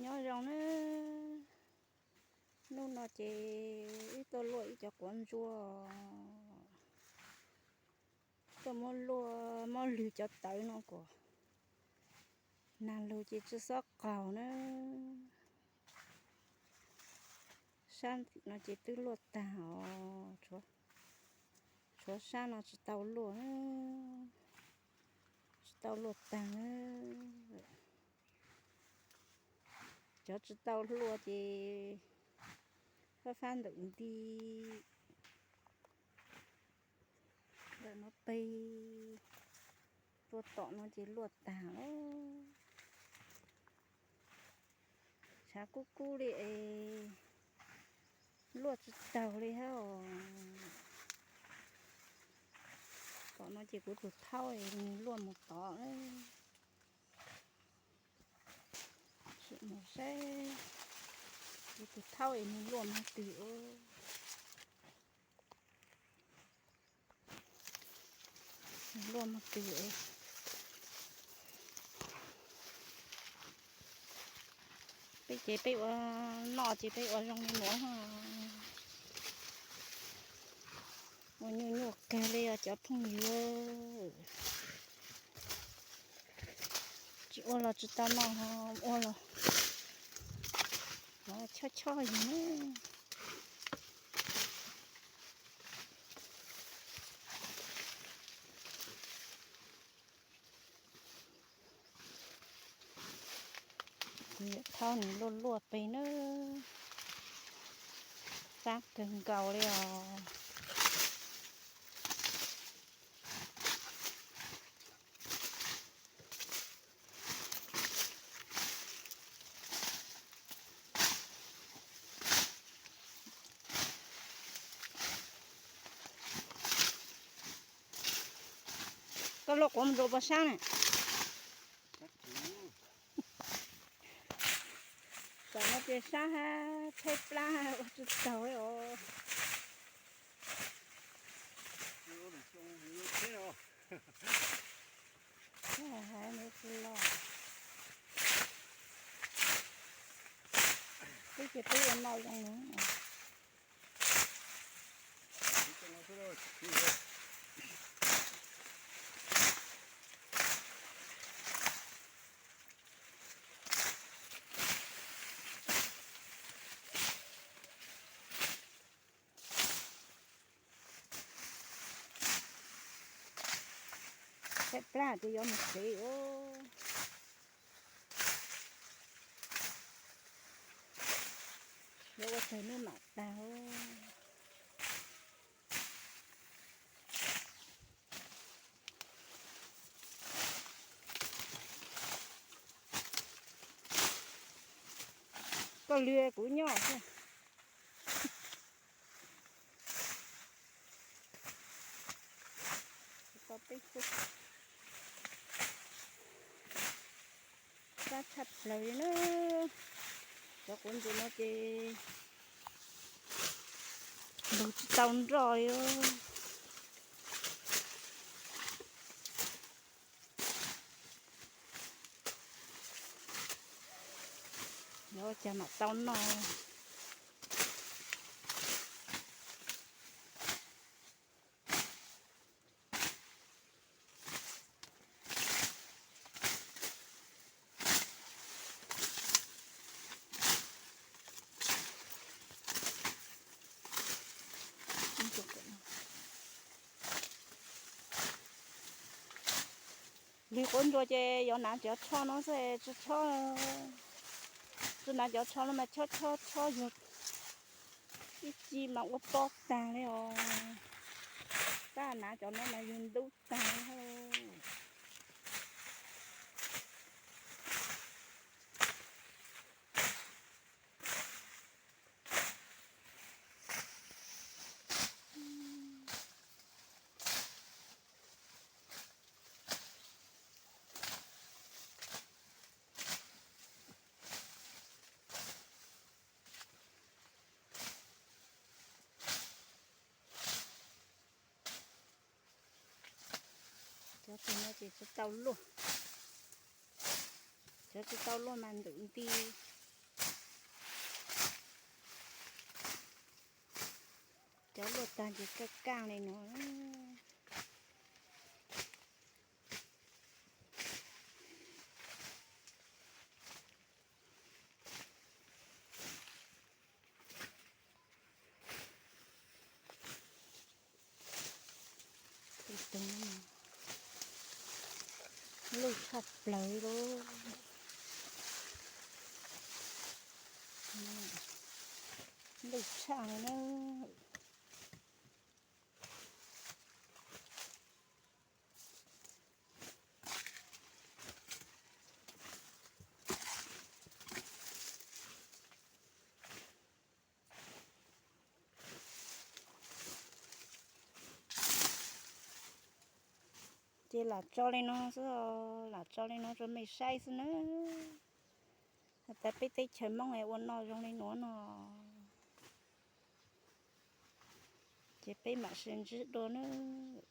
Nyob zoo na, hnub no ces wb tuaj luaj ib cov quav ntsuab, tuaj muab luaj mob lwg cov tawv no kom nag lug ces tsi xob qaug na. Sab no ces twb luaj tag os, tshuav sab no tsis tau luaj, tsis tau luaj tag na. Cov tsis tau luaj ces fab fab ntawm nti, ntawm no peg, tuaj tom no ces luaj tag lawm. Tshav kub kub li es luaj tsis taug li hab os. Tom no ces kuv tus thaub es nws luaj mus tod. Sim mus saib kuv tus thaub es nws luaj mus twg. Luaj mus twg. Peb ces peb ua noj ces peb ua zoo li nuav, ua nyuaj nyuaj kawg li os cov phooj ywg. Tsis ua los tsis tau noj, ua los chob chob yus. Kuv yuav thaub nws luaj luaj peg nawb, fab kawg nkaus li os. Koj luaj quav mus rau puas sab na? Tam no ces sab hab tshaib plab ua tsis taug os. Peb ces peb ua noj zoo. Tshaib plab ces yuav mus tsev os. Yuav ua tsaug nub mam tag os. Koj lwg kuv nyob xwb. Fab tshaj plaws li na. Cov quav ntsuab no ces lug tsis tau nroj li. Yuav ua cas mam tau noj. Lwg quav ntsuab ces yuav hnav cov tsho no xwb, tsis chob, tsis hnav cov tsho no mas chob chob chob yug ib ci mas ua pob tag li os. Tab hnav cov no mas yug ntub tag li. Cov tug no ces tsis tau luaj. Cov tsis tau luaj mas ntub nti. Ces kaj kaj li no. Luj tshaj plaws li lauj. Luj tshaj li na. Ces lam tso li no xwb, lam tso li no rau mej saib xwb na. Has tas peb teb chaws Moob es ua noj zoo li nuav no, ces peb mam sib ntsib dua nawb.